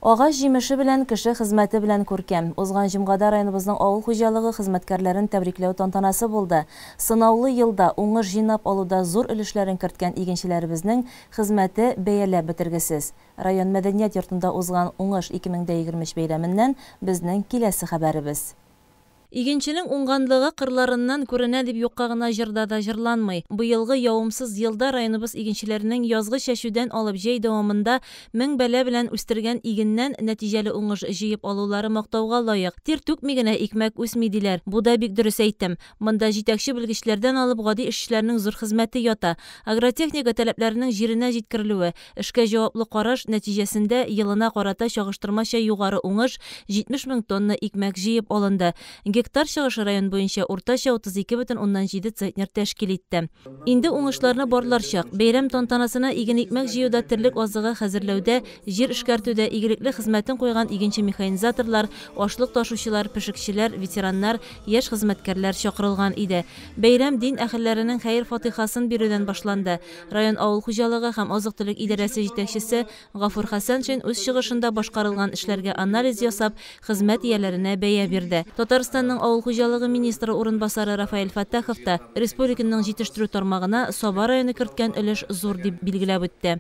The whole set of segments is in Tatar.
Агач җимеше белән, кеше хезмәте белән күркәм. Узган җомгада районыбызның авыл хуҗалыгы хезмәткәрләрен тәбрикләү тантанасы булды. Сынаулы елда уңыш җыйнап алуда зур өлешләрен керткән игенчеләребезнең хезмәте бәяләп бетергесез. Район мәдәният йортында узган Уңыш 2023 бәйрәменнән безнең киләсе хәбәребез. Игенченең уңганлыгы кырларыннан күренә дип юкка гына җырда да җырланмый. Быелгы явымсыз елда районыбыз игенчеләренең язгы чәчүдән алып җәй дәвамында мең бәла белән үстергән игеннән нәтиҗәле уңыш җыеп алулары мактауга лаек. Тир түкми генә икмәк үсми диләр. Бу да бик дөрес әйтем. Монда җитәкче белгечләрдән алып гади эшчеләрнең зур хезмәте ята. Агротехника таләпләренең җиренә җиткерелүе, Эшкә җаваплы караш нәтиҗәсендә елына карата чагыштырмача югары уңыш, 70 мең тонна икмәк җыеп алынды. Гектар чыгышы район буенча уртача 32,7 центнер тәшкил итте. Инде уңышларны барлар чак. Бәйрәм тантанасына иген-икмәк җыюда, терлек азыгы хәзерләүдә, җир эшкәртүдә игелекле хезмәтен куйган игенче-механизаторлар, ашлык ташучылар, пешекчеләр, ветераннар, яшь хезмәткәрләр чакырылган иде. Бәйрәм дин әһелләренең хәер-фатыйхасын бирүдән башланды. Район авыл хуҗалыгы һәм азык-төлек идарәсе җитәкчесе Гафур Хәсәншин үз чыгышында башкарылган эшләргә анализ ясап, хезмәт ияләренә бәя бирде. Татарстанның авыл хуҗалыгы министры урынбасары Рафаэль Фәттахов та республиканың җитештерү тармагына Саба районы керткән өлеш зур дип билгеләп үтте.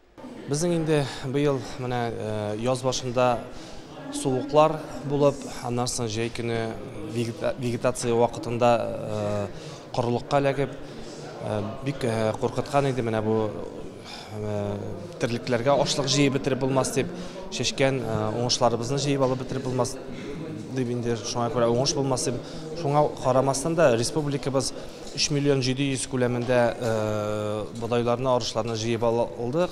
Безнең инде быел менә яз башында суыклар булып, аннан соң җәй көне вегетация вакытында корылыкка эләгеп, бик куркыткан иде менә бу терлекләргә ашлык җыеп бетереп булмас дип, чәчкән уңышларыбызны җыеп алып бетереп булмас дип инде шуңа күрә уңыш булмас дип. Шуңа карамастан да республикабыз 3 миллион 700 күләмендә бодайларны, арышларны җыеп алдык.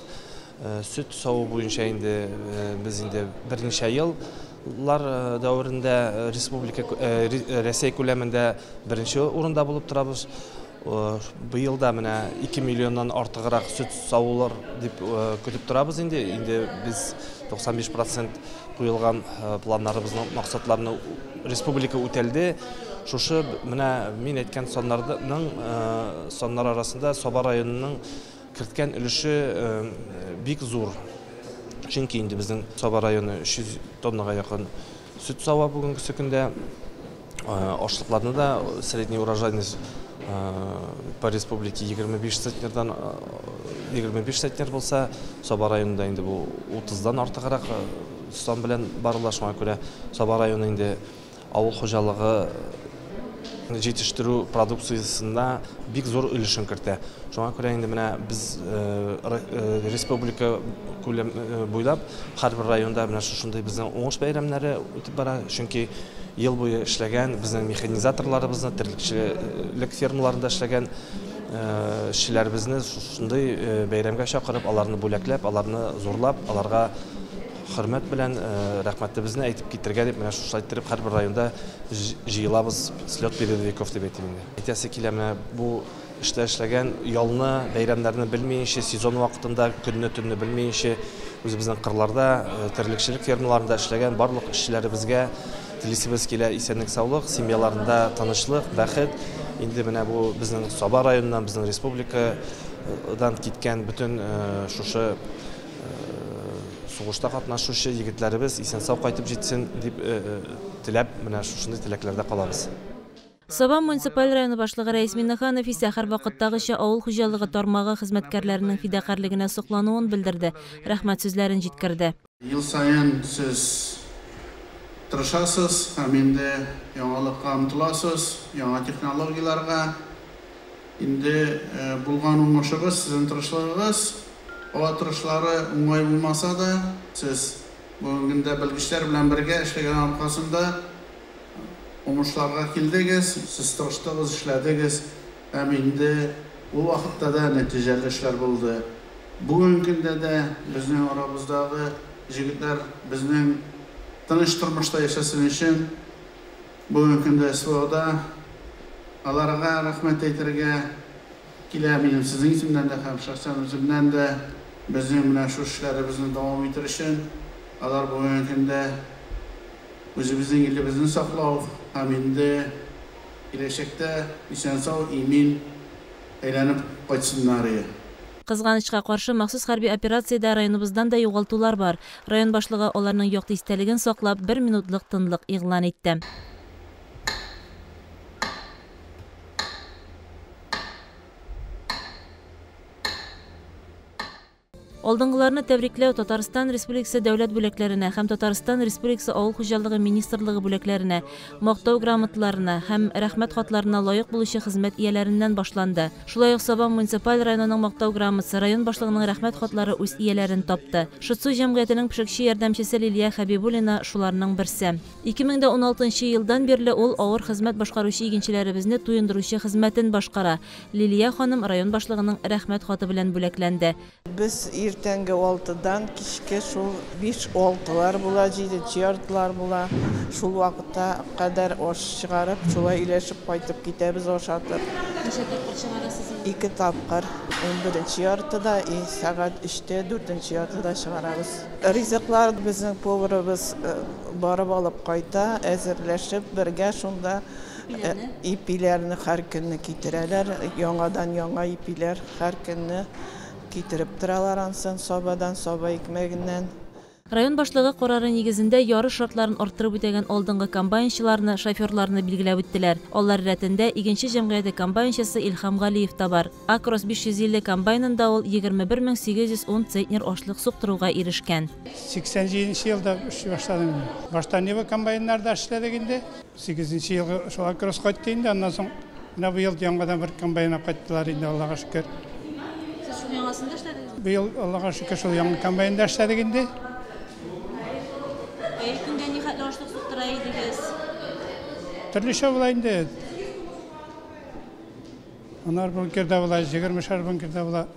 Сөт саву буенча инде без инде берничә ел лар дәверендә республика Рәсәй күләмендә беренче урында булып торабыз. Быел да менә 2 миллионнан артыграк сөт савулар дип көтеп торабыз инде. Инде без 95 процент куелган планнарыбызның максатларны республика үтәлде. Шушы менә мин әйткән саннарның саннар арасында Саба районының керткән өлеше бик зур. Чөнки инде безнең Саба районы 300 тоннага якын сөт сава бүгенгесе көндә. Ашлыкларны да средний урожайность по республике 25 центнердан 25 центнер булса, Саба районында инде бу 30-дан артыграк сан белән барыла. Шуңа күрә Саба районы инде авыл хуҗалыгы җитештерү продукциясенә бик зур өлешен кертә. Шуңа күрә инде менә без республика күләм буйлап һәрбер районда менә шушындый безнең уңыш бәйрәмнәре үтеп бара. Чөнки ел буе эшләгән безнең механизаторларыбызны, терлекчелек фермаларында эшләгән эшчеләребезне шушындый бәйрәмгә чакырып, аларны бүләкләп, аларны зурлап, аларга хөрмәт белән рәхмәтебезне әйтеп китергә дип менә шушылай иттереп һәрбер районда җыелабыз, слет передовиков дип әйтим инде. Әйтәсе килә, менә бу эштә эшләгән ялны, бәйрәмнәрне белмиенчә, сезон вакытында көнне төнне белмиенчә үзебезнең кырларда, терлекчелек фермаларында эшләгән барлык эшчеләребезгә телисебез килә исәнлек-саулык, семьяларында тынычлык, бәхет. Инде менә бу безнең Саба районыннан, безнең республикадан киткән бөтен шушы Сугышта катнашучы егетләребез исән-сау кайтып җитсен дип теләп, менә шушындый теләкләрдә калабыз. Саба муниципаль районы башлыгы Рәис Миннеханов исә һәрвакыттагыча авыл хуҗалыгы тармагы хезмәткәрләренең фидакарьлегенә соклануын белдерде, рәхмәт сүзләрен җиткерде. Ел саен сез тырышасыз һәм инде яңалыкка омтыласыз, яңа технологияләргә. Инде булган уңышыгыз, сезнең тырышлыгыгыз. Һава торышлары уңай булмаса да, сез бүгенге көндә белгечләр белән бергә эшләгән аркасында уңышларга килдегез. Сез тырыштыгыз, эшләдегез һәм инде ул вакытта да нәтиҗәле эшләр булды. Бүгенге көндә дә безнең арабыздагы җегетләр безнең тыныч тормышта яшәсен өчен бүгенге көндә СВОда аларга рәхмәт әйтергә килә. Минем сезнең исемнән дә һәм шәхсән үземнән дә безнең менә шул эшләребезне дәвам итер өчен алар бүгенге көндә үзебезнең илебезне саклау һәм инде киләчәктә исән-сау, имин әйләнеп кайтсыннар ие. Кызганычка каршы, махсус хәрби операциядә районыбыздан да югалтулар бар. Район башлыгы аларның якты истәлеген саклап, бер минутлык тынлык игълан итте. Алдынгыларны тәбрикләү Татарстан Республикасы дәүләт бүләкләренә һәм Татарстан Республикасы Авыл хуҗалыгы министрлыгы бүләкләренә, мактау грамоталарына һәм рәхмәт хатларына лаек булучы хезмәт ияләреннән башланды. Шулай ук Саба муниципаль районының мактау грамотасы, район башлыгының рәхмәт хатлары үз ияләрен тапты. Шытсу җәмгыятенең пешекче ярдәмчесе Лилия Хәбибуллина шуларның берсе. 2016 елдан бирле ул авыр хезмәт башкаручы игенчеләребезне туендыручы хезмәтен башкара. Лилия ханым район башлыгының рәхмәт хаты белән бүләкләнде. Без иртәнге 6-дан кичке шул 5-6-лар була, 7-яртылар була. Шул вакытта кадәр аш чыгарып, шулай иләшеп кайтып китәбез ашатып. Ничә тапкыр чыгарасыз? 2 тапкыр. 11-нче яртыда и сәгать 3-тә, 4-нче яртыда чыгарабыз. Ризыклар безнең поварыбыз барып алып кайта, әзерләшеп бергә шунда ипиләрне һәр көнне китерәләр. Яңадан яңа ипиләр һәр көнне китереп торалар ансын Сабадан, Саба икмәгеннән. Район башлыгы карары нигезендә ярыш шартларын арттырып үтәгән алдынгы комбайнчыларны, шоферларны билгеләп үттеләр. Алар рәтендә Игенче җәмгыяте комбайнчысы Илһам Галиев та бар. Акрос 550 комбайнында ул 21810 центнер ашлык суктыруга ирешкән. 87 елда эшли башладым. Башта Нива комбайннарда эшләдек инде. 8 елгы шул Акрос кайтты инде, аннан соң менә быел яңадан бер комбайн алып кайттылар инде, Аллага шөкер. Сез шул яңасында эшләдегез? Быел Аллага шөкер шул яңа комбайнда эшләдек инде. Көнгә ни хәтле ашлык суктыра идегез? Төрлечә була инде. Унар бункерда була, 20-шәр бункерда була.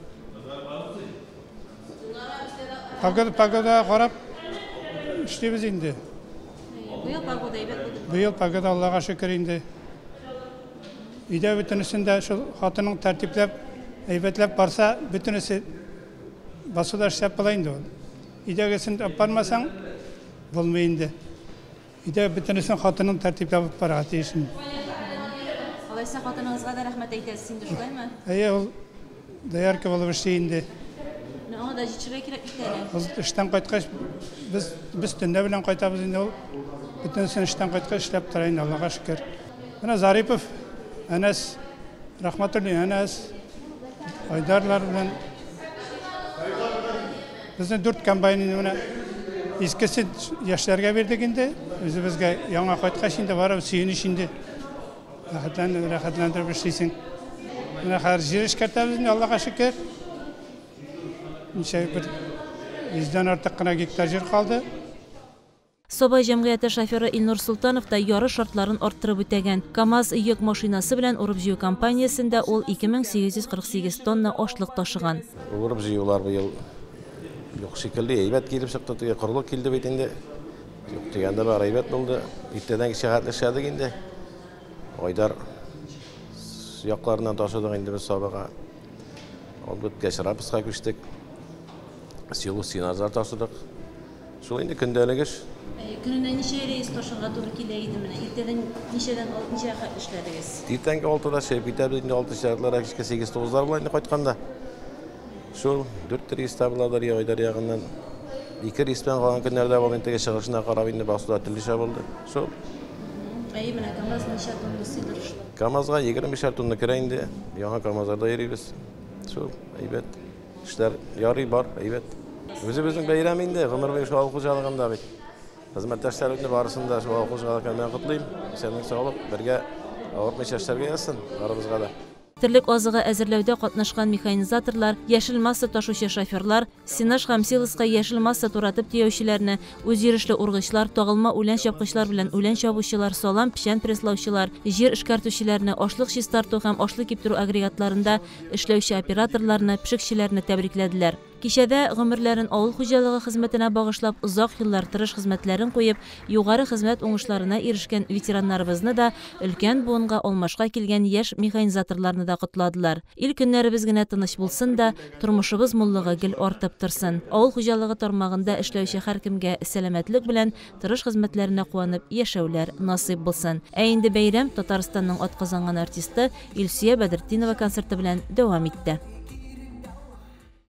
Погода карап эшлибез инде. Быел погода әйбәт булды. Быел погода Аллага шөкер инде. Өйдә бөтенесен дә шул хатының тәртипләп, әйбәтләп барса, бөтенесе басуда эшләп була инде ул. Өйдәгесен алып бармасаң, булмый инде. Өйдә бөтенесен хатының тәртипләп алып барырга тиеш. Алайса хатыныгызга да рәхмәт әйтәсез инде, шулаймы? Әйе, ул доярка булып эшли инде. Аңа да җитешергә кирәк бит әле. Ул эштән кайткач, без төнлә белән кайтабыз инде, ул бөтенесен эштән кайткач эшләп тора инде, Аллага шөкер. Менә Зарипов, Әнәс, Рахматуллин Әнәс, Айдарлар белән безнең 4 комбайн инде менә искесен яшьләргә бирдек инде. Үзебезгә яңа кайткач инде барып сөенеч инде. Рәхәтләндереп эшлисең. Менә хәзер җир эшкәртәбез инде, Аллага шөкер. Ничә бер 100-дән артык кына гектар җир калды. Саба җәмгыяте шоферы Илнур Султанов та ярыш шартларын арттырып үтәгән. КАМАЗ йөк машинасы белән урып-җыю компаниясендә ул 2848 тонна ашлык ташыган. Урып-җыюлар быел юк шикелле, әйбәт килеп чыкты, теге корылык килде бит инде. Юк дигәндә бар әйбәт булды. Иртәдән кичкә хәтле эшләдек инде. Айдар якларыннан ташыдык инде без Сабага. Ул беткәч Рапска күчтек. Силос сенажлар ташыдык. Шул инде көндәлек эш. Көненә ничә рейс ташырга туры килә иде менә? Иртәдән ничәдән алып ничә хәтле эшләдегез? Иртәнге 6-да чыгып китәбез инде, 6 чакларга кичке 8-9-лар була инде кайтканда. Шул 4 рейс табыладыр Айдар ягыннан. 2 рейс белән калган көннәрдә булды, теге чыгышына карап инде басуда төрлечә булды. Шул. Әйе, менә КАМАЗ ничә тонна сыйдырышлы? КАМАЗга 25 тонна керә инде. Яңа КАМАЗларда йөрибез. Шул, әйбәт. Эшләр ярый бар, әйбәт. Үзебезнең бәйрәм инде, гомер буе шул авыл хуҗалыгында бит. Хезмәттәшләребезне барысын да шул авыл хуҗалыгы белән котлыйм. Исәнлек, саулык, бергә авыртмыйча эшләргә язсын барыбызга да. Терлек азыгы әзерләүдә катнашкан механизаторлар, яшел масса ташучы шоферлар, сенаж һәм силоска яшел масса туратып төяүчеләрне, үзйөрешле ургычлар, тагылма үлән чапкычлар белән үлән чабучылар, салам, печән пресслаучылар, җир эшкәртүчеләрне, ашлык чистарту һәм ашлык киптерү агрегатларында эшләүче операторларны, пешекчеләрне тәбрикләделәр. Кичәдә гомерләрен авыл хуҗалыгы хезмәтенә багышлап, озак еллар тырыш хезмәтләрен куеп, югары хезмәт уңышларына ирешкән ветераннарыбызны да, өлкән буынга алмашка килгән яшь механизаторларны да котладылар. Ил көннәребез генә тыныч булсын да, тормышыбыз муллыгы гел артып торсын. Авыл хуҗалыгы тармагында эшләүче һәркемгә сәламәтлек белән тырыш хезмәтләренә куанып яшәүләр насыйп булсын. Ә инде бәйрәм Татарстанның атказанган артисты Илсөя Бәдретдинова концерты белән дәвам итте.